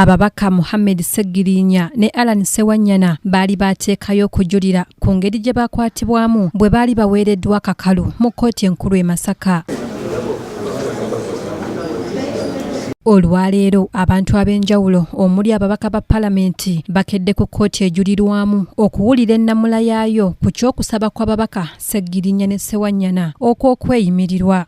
Ababaka Muhammed Ssegirinya ne Allan Ssewanyana baali baateekayo okujulira ku ngeri gye bakwatibwamu bwe baali baweereddwa akakalu mu kkooti enkulu e Masaka. Olwaleero abantu ab'enjawulo omuli ababaka ba palamenti bakedde ku kkooti ejulirwamu okuwulira ennamula yaayo ku ky'okusaba kw'ababaka Ssegirinya ne Ssewanyana okw'okweyimirirwa.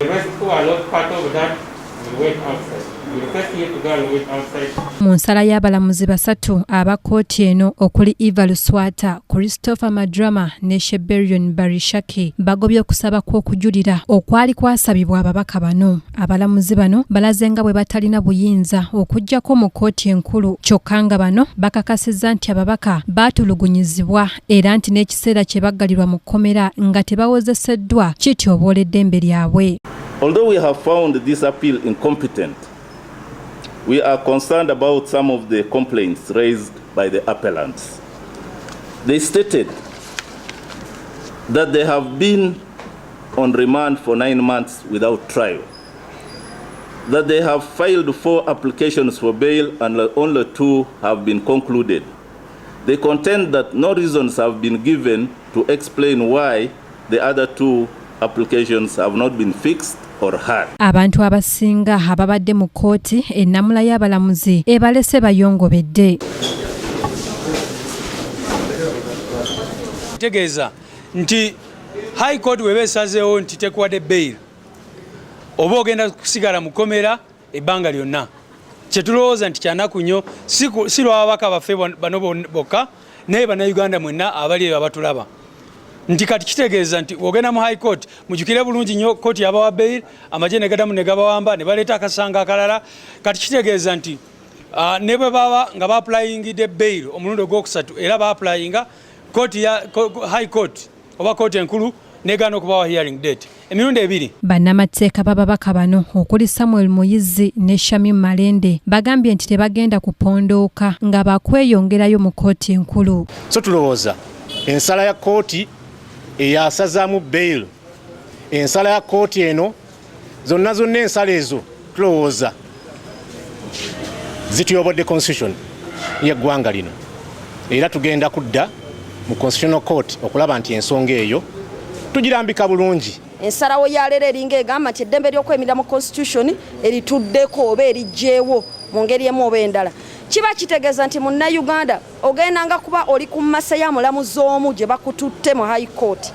Mu nsala y'abalamuzi basatu aba kkooti eno okuli Eva Luswata, Christopher Madrama ne Sheberion Barishaki bagobye okusaba kw'okujulira okwali kwasabibwa ababaka bano. Abalamuzi bano balaze nga bwe batalina buyinza okuggyako mu kkooti enkulu kyokka nga bano bakakasizza nti ababaka baatulugunyizibwa era nti n'ekiseera kye baggalirwa mu kkomera nga tebawozeseddwa kityoboola eddembe lyabwe. Although we have found this appeal incompetent, we are concerned about some of the complaints raised by the appellants. They stated that they have been on remand for 9 months without trial, that they have filed 4 applications for bail and only 2 have been concluded. They contend that no reasons have been given to explain why the other 2 applications have not been fixed or heard. Abantu abasinga ababadde mu kkooti ennamula y'abalamuzi ebalese bayongobedde. Tegeeza nti High Court weba esazeewo nti tekuwadde bail oba ogenda kusigala mu kkomera ebbanga lyonna. Kye tulowooza nti kyanaku nnyo si lw'ababaka baffe bano bokka naye bannayuganda mwenna abali eyo abatulaba nti kati kitegeeza nti ogenda mu High Court, mujjukire bulungi nnyo kkooti yabawa bail, amagye ne gaddamu ne gabawamba ne baleeta akasango akalala. Kati kitegeeza nti ne bwe baba nga baapulayingidde bail omulundi ogwokusatu era baapulayinga kkooti ya High Court oba kkooti enkulu negaana okubawa hearing date emirundi ebiri. Bannamateeka b'ababaka bano okuli Samuel Muyizi ne Shamim Malende bagambye nti tebagenda kupondooka nga bakweyongerayo mu kkooti enkulu. So tulowooza ensala ya kkooti eyasazaamu bail, ensala ya kkooti eno zonna zonna ensala ezo tulowooza zituyobodde constitution y'eggwanga lino, era tugenda kudda mu constitutional court okulaba nti ensonga eyo tugirambika bulungi. Ensalawo ya leero eringa egamba nti eddembe ly'okweyimirira mu constitution erituddeko oba eriggyewo mu ngeri emu oba endala. Kiba kitegeeza nti munnayuganda ogendanga kuba oli ku mmasa ya mulamuzi omu gye bakututte mu High Court.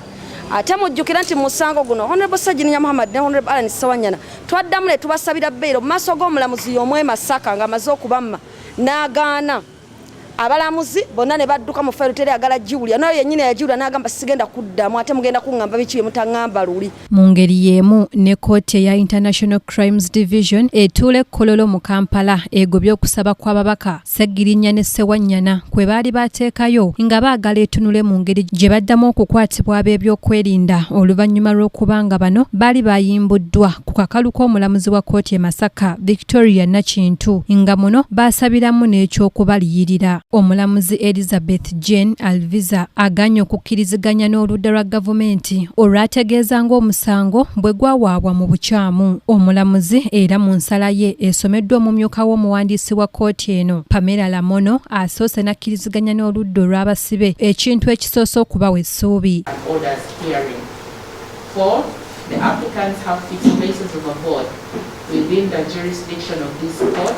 Ate mujjukira nti mu musango guno Honorable Ssegirinya Muhammad ne Honorable Allan Ssewanyana twaddamu ne tubasabira bail mu maaso g'omulamuzi y'omu e Masaka ng'amaze okubamma n'agaana. Abalamuzi bonna ne badduka mu fayiro teri agala giwulira, nayo yennyini yagiwulira n'agamba sigenda kuddamu, ate mugenda kuŋŋamba biki bye mutaŋŋamba luli. Mu ngeri y'emu ne kkooti eya International Crimes Division etuula e Kololo mu Kampala egobye okusaba kw'ababaka Ssegirinya ne Ssewanyana kwe baali baateekayo nga baagala etunule mu ngeri gye baddamu okukwatibwa ab'ebyokwerinda oluvannyuma lw'okuba nga bano baali bayimbuddwa ku kakalu k'omulamuzi wa kkooti e Masaka Victoria Nakintu nga muno baasabiramu n'ekyokubaliyirira. Omulamuzi Elizabeth Jane Alviza agaanye okukkiriziganya n'oludda lwa gavumenti olwategeeza ng'omusango bwe gwawaabwa mu bukyamu. Omulamuzi era mu nsala ye esomeddwa omumyuka w'omuwandiisi wa kkooti eno Pamela Lamono asoose n'akkiriziganya n'oludda olw'abasibe ekintu ekisoose okubawa essuubi. 4, the applicants have fixed places of abode within the jurisdiction of this court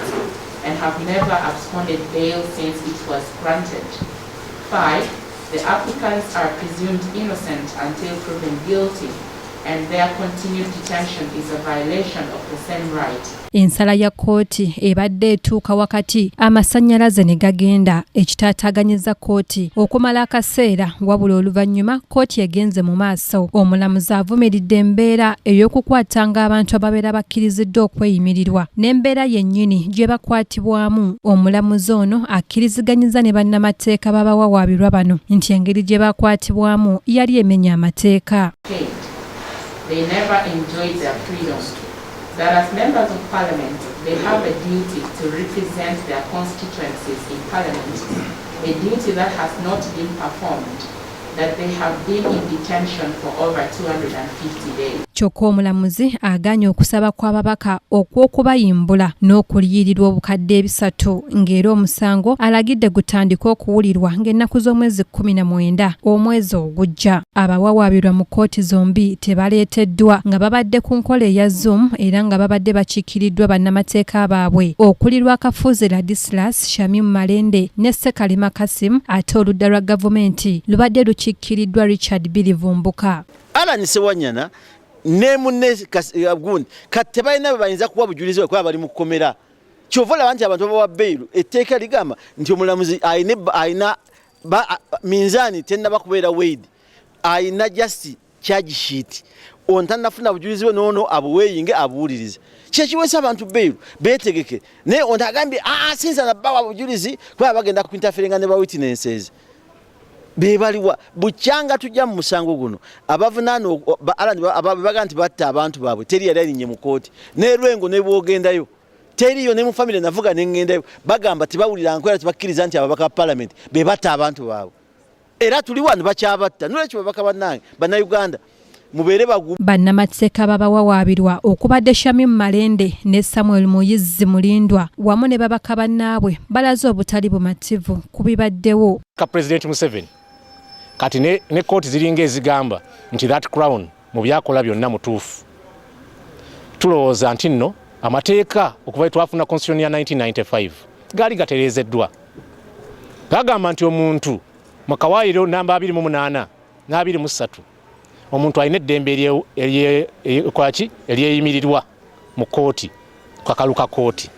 and have never absconded bail since it was granted. 5, the applicants are presumed innocent until proven guilty and their continued detention is a violation of the same right. Ensala ya kkooti ebadde etuuka wakati amasannyalaze ne gagenda ekitaataaganyizza kkooti okumala akaseera, wabula oluvannyuma kkooti egenze mu maaso. Omulamuzi avumiridde embeera ey'okukwatanga abantu ababeera bakkiriziddwa okweyimirirwa n'embeera yennyini gye bakwatibwamu. Omulamuzi ono akkiriziganyizza ne bannamateeka b'abawawaabirwa bano nti engeri gye bakwatibwamu yali emenya amateeka. They never enjoyed their freedom. That as members of parliament, they have a duty to represent their constituencies in parliament, a duty that has not been performed, that they have been in detention for over 250 days. Kyokka omulamuzi agaanye okusaba kw'ababaka okw'okubayimbula n'okuliyirirwa obukadde 300 ng'era omusango alagidde gutandike okuwulirwa ng'ennaku z'omwezi 19 omwezi ogujja. Abawawaabirwa mu kkooti zombi tebaleeteddwa nga babadde ku nkola eya Zoom era nga babadde bakiikiriddwa bannamateeka baabwe okuli Rwakafuuzi Ladislas, Shamim Malende ne Ssekalema Kassim ate oludda lwa gavumenti lubadde lukiikiriddwa Richard Birivumbuka. Allan Ssewanyana ne munne gundi kati tebalina bwe bayinza kuwa bujulizi kuba bali mu kkomera. Kyova olaba nti abantu babawa beyiro, etteeka ligamba nti omulamuzi alina minzaani tennaba kubeera weighed, alina just charge sheet, ono tannafuna bujulizi bwe n'ono abuweeyinge abuwulirize. Kyekiweesa abantu beyiro beetegeke, naye ono agambye sinza nabbawa bujulizi kuba bagenda ku interferinga ne ba witnesses. Bebaliwa bukyanga tujja mu musango guno abavunaana baga nti batta abantu baabwe, teri yali alinnye mu kkooti ne Lwengo ne bw'ogendayo teriyo, ne mu famire navuga ne ŋŋendayo, bagamba tebawulira nkwera, tebakkiriza nti ababaka ba palamenti be batta abantu baabwe, era tuli wano bakyabatta. Nolwekyo babaka bannange bannayuganda mubeere bagumu. Bannamateeka babawawaabirwa okubadde Shamim Malende ne Samuel Muyizzi Mulindwa wamu ne babaka bannaabwe balaze obutali bumativu ku bibaddewo. Ka President Museveni kati ne kkooti ziringa ezigamba nti that crown mu byakola byonna mutuufu. Tulowooza nti nno amateeka okuva twafuna constitution ya 1995 gaali gatereezeddwa, gagamba nti omuntu mu kawaayiro namba 28 n'23 omuntu alina eddembe eryeyimirirwa mu kkooti, kakalu ka kkooti.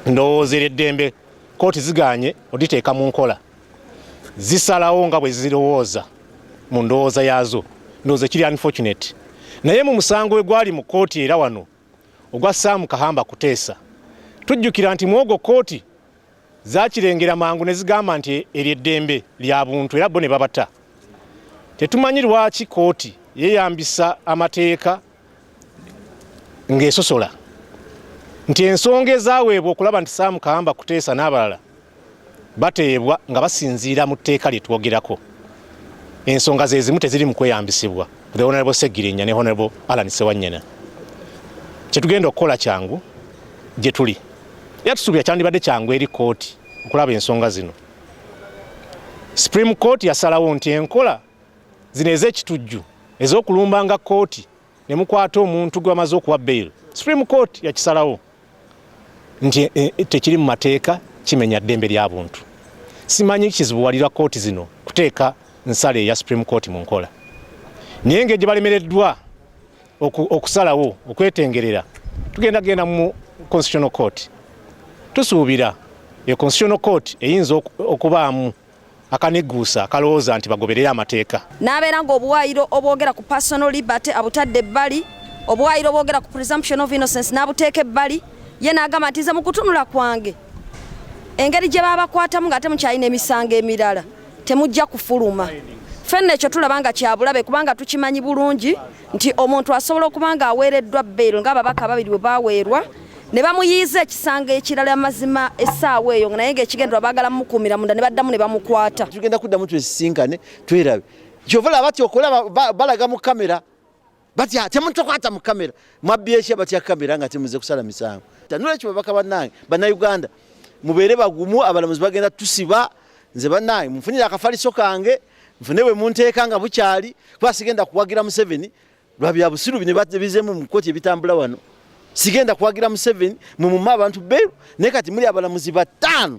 Ndowooza eryo eddembe kkooti ziganye oditeeka mu nkola, zisalawo nga bwe zirowooza mu ndowooza yaazo. Ndowooza kiri unfortunate, naye mu musango we gwali mu kkooti era wano ogwa Sam Kahamba Kuteesa, tujjukira nti mu ogwo kkooti zakirengera mangu ne zigamba nti eryo eddembe lya buntu era bo ne babata. Tetumanyi lwaki kkooti yeeyambisa amateeka ng'esosola nti ensonga ezaaweebwa okulaba nti Sam Kahamba Kuteesa n'abalala bateebwa nga basinziira mu tteeka lye twogerako, ensonga ze zimu teziri mu kweyambisibwa the Honorable Ssegirinya ne Honorable Allan Ssewanyana. Kye tugenda okukola kyangu gye tuli, era tusuubira kyandibadde kyangu eri kkooti okulaba ensonga zino. Supreme Court yasalawo nti enkola zino ez'ekitujju ez'okulumbanga kkooti ne mukwata omuntu gwe bamaze okuwa bail, Supreme Court yakisalawo nti tekiri mu mateeka, kimenya ddembe lya buntu. Simanyi kizibuwalira kkooti zino kuteeka nsala eya Supreme Court mu nkola, naye engeri gye balemereddwa okusalawo okwetengerera, tugenda genda mu Constitutional Court. Tusuubira e Constitutional Court eyinza okubaamu akaniguusa akalowooza nti bagoberere amateeka. N'abeera ng'obuwaayiro obwogera ku personal liberty abutadde ebbali, obuwaayiro obwogera ku presumption of innocence n'abuteeka ebbali. Ye n'agamba nti nze mu kutunula kwange engeri gye babakwatamu ng'ate mukyalina emisango emirala temujja kufuluma. Ffenna ekyo tulaba nga kyabulabe, kubanga tukimanyi bulungi nti omuntu asobola okuba nga aweereddwa bail ng'ababaka babiri bwe baweerwa ne bamuyiiza ekisango ekirala, amazima essaawa eyo naye ng'ekigendwa baagala mumukuumira munda ne baddamu ne bamukwata. Tugenda kuddamu twesisinkane twerabe. Kyova olaba batya okulaba balaga mu kamera, batya temutukwata mu kamera, mwabbye ki abatya kamera nga temuze kusala misango. Nolwekyo babaka bannange bannayuganda mubeere bagumu, abalamuzi bagenda tusiba. Nze bannange munfunire akafaliso kange nfune bwe munteeka nga bukyali, kuba sigenda kuwagira Museveni lwa bya busiru bino bizeemu mu kkooti ebitambula wano. Sigenda kuwagira Museveni, mwe mumma abantu beeru, naye kati muli abalamuzi 5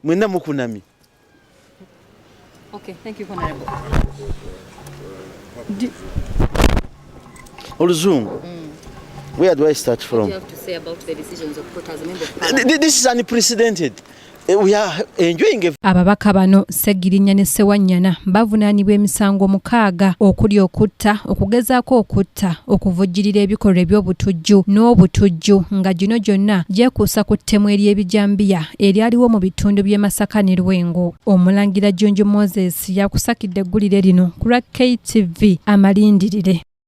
mwenna mukunamye. Okay, thank you, Honorable. Oluzungu. Where do I start from? What do you have to say about the decisions of court as a member of parliament? This is unprecedented. We are enjoying a Ababaka bano Ssegirinya ne Ssewanyana bavunaanibwa emisango 6 okuli okutta, okugezaako okutta, okuvujjirira ebikolwa eby'obutujju n'obutujju nga gino gyonna gyekuusa ku ttemu ery'ebijambiya eryaliwo mu bitundu by'e Masaka ne Lwengo. Omulangira Jjunju Moses yakusakidde eggulire lino ku lwa KTV amalindirire.